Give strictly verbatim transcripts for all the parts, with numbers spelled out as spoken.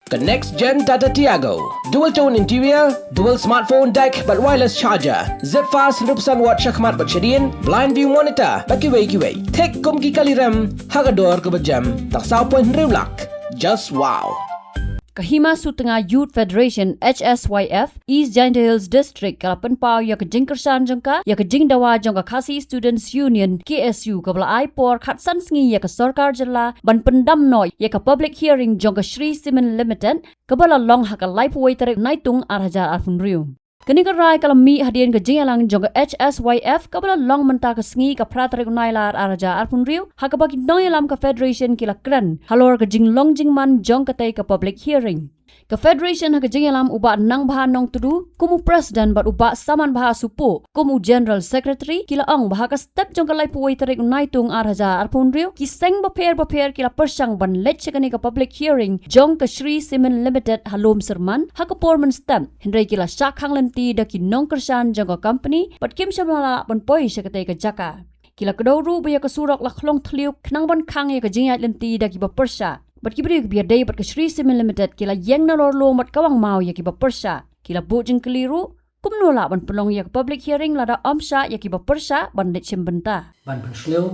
Ka next gen Tata Tiago. Dual tone interior, dual smartphone deck bad wireless charger. Zip fast hynriew percent watt shakhmat bad shadien, blind view monitor bad kiwei kiwei. Thik kum ki kali rem ha ka dor kaba jem tang saw point hynriew lak. Just wow. Ka Hima Sutnga Youth Federation, H S Y F, East Jaintia Hills District ka la pynpaw ïa ka jingkyrshan jong ka ïa ka jingdawa jong ka Khasi Students Union, K S U, kaba la ai por khatsan sngi ïa ka sorkar jylla ban pyndam noh ïa ka public hearing jong ka Shree Cement Limited kaba la long ha ka laiphew wei tarik Naitung ar hajar arphew hynriew. Kane ka rai ka la mih hadien ka jingïalang jong ka H S Y F kaba la long mynta ka sngi ka phra tarik u Nailar ar hajar arphew hynriew, ha kaba ki nongïalam ka Federation ki la kren halor ka jinglong jingman jong katei ka public hearing. Ka Federation ha ka jingïalam u Bah Nangbha Nongtdu kum u President bad u Bah Samanbha Supu kum u General Secretary ki la ong ba ha ka step jong ka laiphew wei tarik u Naitung ar hajar arphew hynriew, ki seng bapher bapher ki la pyrshang ban leit sha kane ka public hearing jong ka Shree Cement Limited ha Lum Syrman ha ka por mynstep, hynrei ki la shah khang lynti da ki nongkyrshan jong ka company bad kim shym la lah ban poi sha katei ka jaka. Ki la kdew ruh ba ïa ka surok la khlong thliew khnang ban khang ïa ka jingïaid lynti da kiba pyrshah. Bad ki briew kiba ïadei bad ka Shree Cement Limited ki la ïeng nalor lum bad kawang maw ïa kiba pyrshah. Ki la buh jingkylli ruh kumno lah ban pynlong ïa ka public hearing lada ym shah ïa kiba pyrshah ban leit shim bynta. Ban pynsngew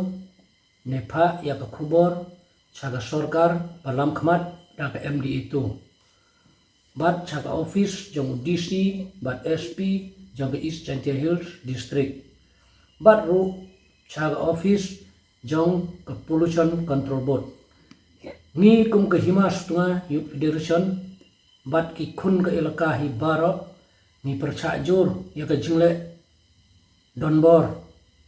ne phah ïa ka khubor sha ka sorkar ba lam khmat da ka M D A two, bad sha ka office jong u D C bad S P jong ka East Jaintia Hills District, bad ruh sha ka office jong ka Pollution Control Board. Ngi kum ka Hima Sutnga Youth Federation bad ki khun ka elaka hi baroh ngi pyrshah jur ïa ka jingleh donbor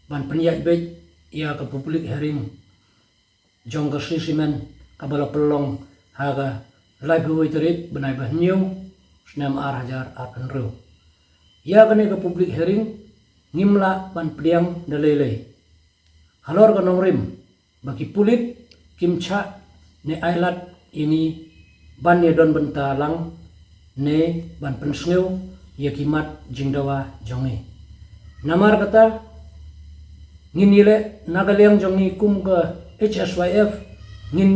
ban pynïaid beit ïa ka public hearing jong ka Shree Cement kaba la pynlong ha ka laiphew wei tarik bnai ba hynñiew snem ar hajar arphew hynriew. Ïa kane ka public hearing ngim lah ban pdiang da lei lei. Halor ka nongrim ba ki pulit kim shah ne ailad ïa ngi ban ïa don bynta lang ne ban pynsngew ïa ki mat jingdawa jong ngi. Namar kata ngin ïaleh na ka liang jong ngi kum ka H S Y F, ngin,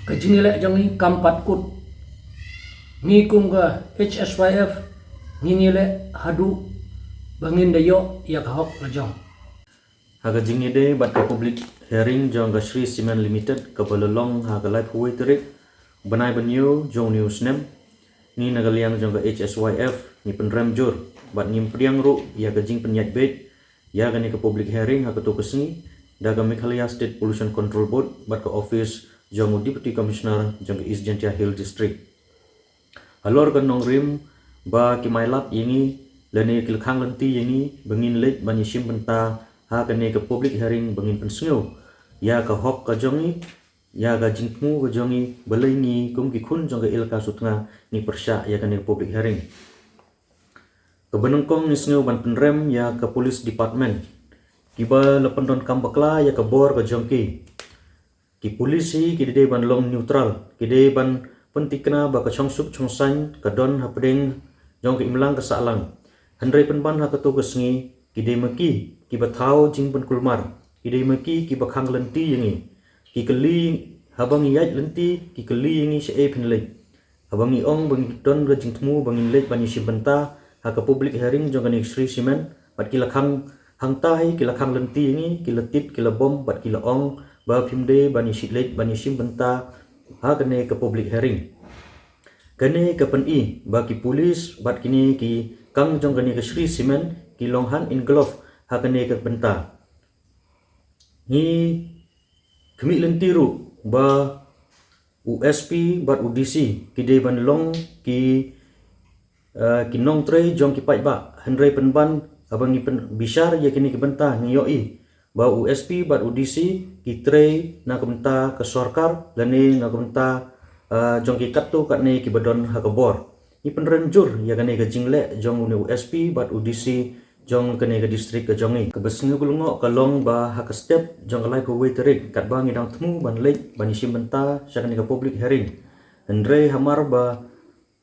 ka jingïaleh jong ngi kam pat kut. Ngi kum ka H S Y F ngin ïaleh haduh ba ngin da ïoh ïa ka hok la jong. Ha ka jingïadei bad ka public hearing jong ka Shree Cement Limited kaba la long ha ka laiphew wei tarik bnai ba hynñiew jong une u snem, ngi na ka liang jong ka H S Y F ngi pynrem jur bad ngim pdiang ruh ïa ka jingpynïaid beit ïa kane ka public hearing ha kato ka sngi da ka Meghalaya State Pollution Control Board bad ka office jong u Deputy Commissioner jong ka East Jaintia Hill District. Halor ka nongrim ba kim ailad ïa ngi lane ki la khang lynti ïa ngi ba ngin leit ban ïashim bynta ha kane ka public hearing ba ngin pynsngew ïa ka hok ka jong ngi, ïa ka jingthmu ka jong ngi, balei ngi kum ki khun jong ka elaka Sutnga ngi pyrshah ïa kane ka public hearing. Kaba nyngkong ngi sngew ban pynrem ïa ka police department kiba la pyndonkam bakla ïa ka bor ka jong ki. Ki police hi ki dei ban long neutral, ki dei ban pynthikna ba ka shongsuk shongsaiñ ka don hapdeng jong ka imlang ka sahlang. Hynrei pynban ha kato ka sngi ki dei ma ki kiba thaw jingpynkulmar, ki dei ma ki kiba khang lynti ïa ngi. Ki kylli, haba ngi ïaid lynti ki kylli ïa ngi shaei phin leit. Haba ngi ong ba ngi don ka jingthmu ba ngin leit ban ïashim bynta ha ka public hearing jong kane ka Shree Cement, bad ki la khang hangta hi, ki la khang lynti ïa ngi, ki la tied, ki la bom bad ki la ong ba phim dei ban ïashim leit ban ïashim bynta ha kane ka public hearing. Kane ka pyni ba ki police bad kine ki khang jong kane ka Shree Cement ki long hand in glove ha kane ka bynta. Ngi khmih lynti ruh ba u S P bad u D C ki dei ban long ki, eh, ki nongtrei jong ki paidbah, hynrei pynban haba ngi pynbishar ïa kine ki bynta ngi ïohi ba u S P bad u D C ki trei na ka bynta ka sorkar lane na ka bynta, eh, jong ki katto katne kiba don ha ka bor. Ngi pynrem jur ïa kane ka jingleh jong une u S P bad u D C jong kane ka district ka jong ngi. Kaba sngewlyngngoh ka long ba ha ka step jong ka laiphew wei tarik katba ngi dang thmu ban leit ban ïashim bynta sha kane ka public hearing, hynrei hamar ba,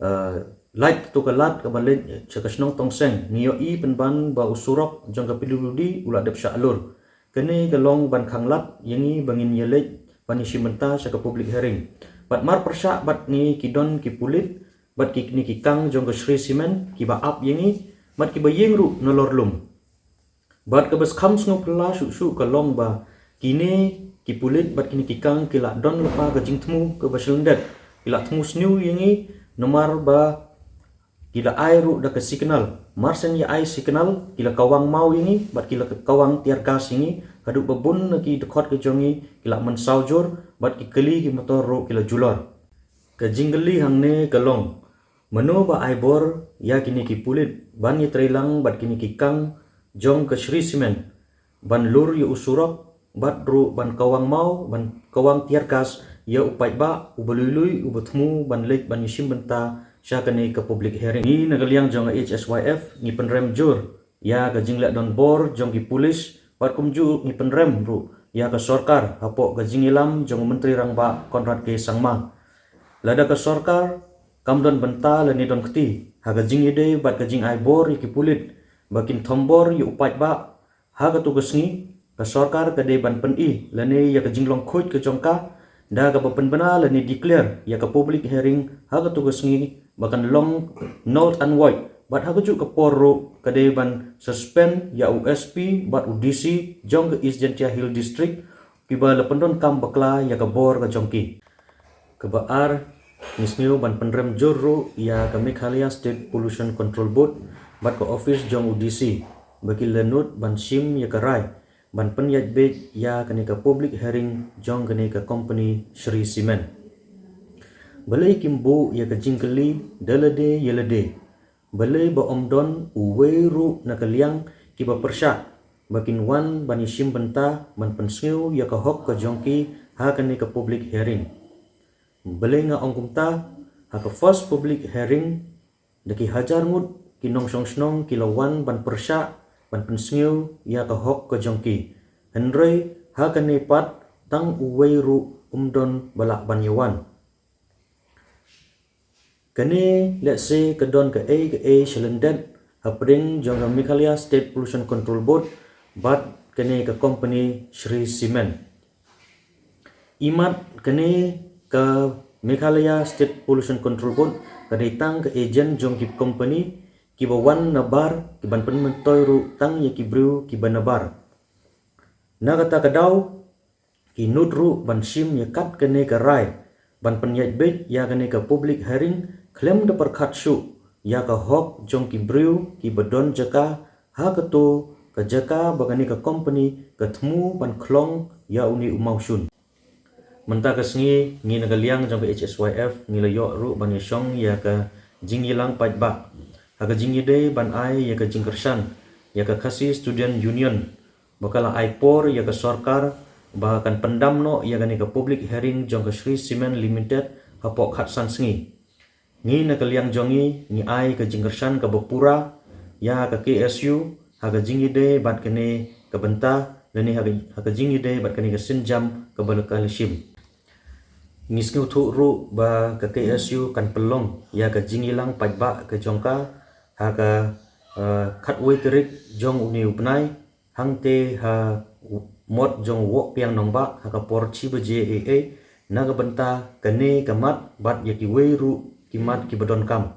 eh, lait kato ka lad kaba leit sha ka shnong Tongseng, ngi ïohi pynban ba u surok jong ka P W D u la dep shah lur. Kane ka long ban khang lad ïa ngi ba ngin ïaleit ban ïashim bynta sha ka public hearing. Bad mar pyrshah bad ngi ki don ki pulit bad kine ki kang jong ka Shree Cement kiba ap ïa ngi bad kiba ïeng ruh nalor lum. Bad kaba skhem sngewphylla shuh shuh ka long ba kine ki pulit bad kine ki kang ki la don lypa ka jingthmu kaba shlyndet, ki la thmu sniew ïa ngi namar ba ki la ai ruh da ka signal. Mar shen ïa ai signal ki la kawang maw ïa ngi bad ki la kawang tear gas ïa ngi, haduh ba bun na ki dkhot ka jong ngi ki la mynsaw jur bad ki kali ki motor ruh ki la julor. Ka jingkylli hangne ka long, mano ba ai bor ïa kine ki pulit ban ïatreilang bad kine ki kang jong ka Shree Cement ban lur ïa u surok bad ruh ban kawang maw, ban kawang tear gas ïa u paidbah uba lui lui uba thmu ban leit ban ïashim bynta sha kane ka public hearing. Ngi na ka liang jong ka H S Y F ngi pynrem jur ïa ka jingleh donbor jong ki pulis bad kumjuh ngi pynrem ruh ïa ka sorkar hapoh ka jingïalam jong u Myntri Rangbah Conrad K Sangma. Lada ka sorkar kam don bynta lane don kti ha ka jingïadei bad ka jingai bor ïa ki pulit ba kin thombor ïa u paidbah, ha katu ka sngi ka sorkar ka dei ban pyni lane ïa ka jinglong khuid ka jong ka da kaba pynbna lane declare ïa ka public hearing ha katu ka sngi ba kan long null and void. Bad ha kajuh ka por ruh ka dei ban suspend ïa u S P bad u D C jong ka East Jaintia Hills District kiba la pyndonkam bakla ïa ka bor ka jong ki. Kaba ar, ngi sngew ban pynrem jur ruh ïa ka Meghalaya State Pollution Control Board bad ka office jong u D C ba ki la nud ban shim ïa ka rai ban pynïaid beit ïa kane ka public hearing jong kane ka company Shree Cement. Balei kim buh ïa ka jingkylli da lade ïa lade? Balei ba ym don uwei ruh na ka liang kiba pyrshah ba kin wan ban ïashim bynta ban pynsngew ïa ka hok ka jong ki ha kane ka public hearing? Balei nga ong kumta? Ha ka first public hearing da ki hajar ngut ki nongshong shnong ki la wan ban pyrshah ban pynsngew ïa ka hok ka jong ki. Hynrei ha kane pat tang uwei ruh um don ba lah ban ïawan. Kane lehse ka don kaei kaei shalyndet hapdeng jong ka Meghalaya State Pollution Control Board bad kane ka company Shree Cement. Imat kane ka Meghalaya State Pollution Control Board ka dei tang ka agent jong ki company kiba wan nabar, kiban pynmyntoi ruh tang ïa ki briew kiba nabar. Na kata ka daw ki nud ruh ban shim ïa kat kane ka rai ban pynïaid beit ïa kane ka public hearing khlem da pyrkhat shuh ïa ka hok jong ki briew kiba don jaka ha kato ka jaka ba kane ka company ka thmu ban khlong ïa une u mawshun. Mynta ka sngi ngi na ka liang jong ka H S Y F ngi la ïoh ruh ban ïashong ïa ka jingïalang paidbah ha ka jingïadei ban ai ïa ka jingkyrshan ïa ka Khasi Student Union ba ka la ai por ïa ka sorkar ba kan pyndam noh ïa kane ka public hearing jong ka Shree Cement Limited hapoh khatsan sngi. Ngi na ka liang jong ngi ngi ai ka jingkyrshan kaba pura ïa ka K S U ha ka jingïadei bad kane ka bynta lane ha ka, ha ka jingïadei bad kane ka sienjam kaba la ka la shim. Ngi sngewthuh ruh ba ka K S U kan pynlong ïa ka jingïalang paidbah ka jong ka ha ka, eh, khatwei tarik jong une u bnai, hangta ha mot jong u Woh Piang Nongbah ha ka por shi baje eiei na ka bynta kane ka mat bad ïa kiwei ruh ki mat kiba donkam.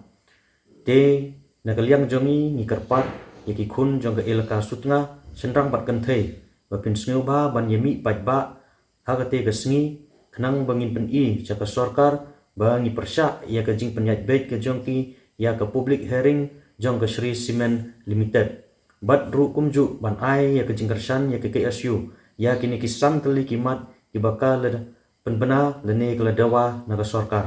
Te na ka liang jong ngi ngi kyrpad ïa ki khun jong ka Elaka Sutnga, shynrang bad kynthei ba phin sngewbha ban ïamih paidbah ha kata ka sngi khnang ba ngin pyni sha ka sorkar ba ngi pyrshah ïa ka jingpynïaid beit ka jong ki ïa ka public hearing jong ka Shree Cement Limited. Bad ruh kumjuh ban ai ïa ka jingkyrshan ïa ka K S U ïa kine ki san tylli ki mat kiba ka la pynbna lane ka la dawa na ka sorkar.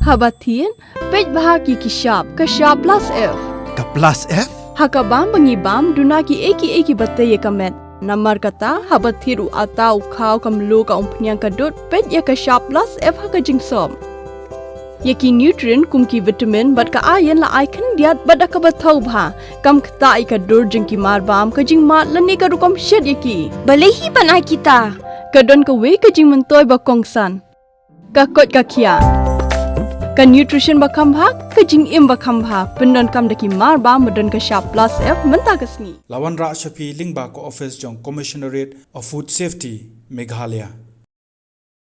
Haba thied, peit bha ki ki shap, ka shap plus F. Ka plus F? Ha ka bam ba ngi bam, duna ki ei ki ei kiba tei ïa ka met. Namar kata, haba thied u atta, u khaw, ka mluh, ka umphniang, ka dud, peit ïa ka shap plus F ha ka jingsop. Ïa ki nutrient kum ki vitamin bad ka iron la ai khyndiat bad da kaba thaw bha. Kam ktah ïa ka dur jong ki marbam, ka jingmad lane ka rukom shet ïa ki. Balei hi ban ai kita? Ka don kawei ka jingmyntoi ba kongsan. Ka koit ka khiah. Ka nutrition ba kham bha, ka jingim ba kham bha, pyndonkam da ki mar ba, ba don ka shap plus F mynta ka sngi. La wanrah sha phi lyngba ka office jong Commissionerate of Food Safety, Meghalaya.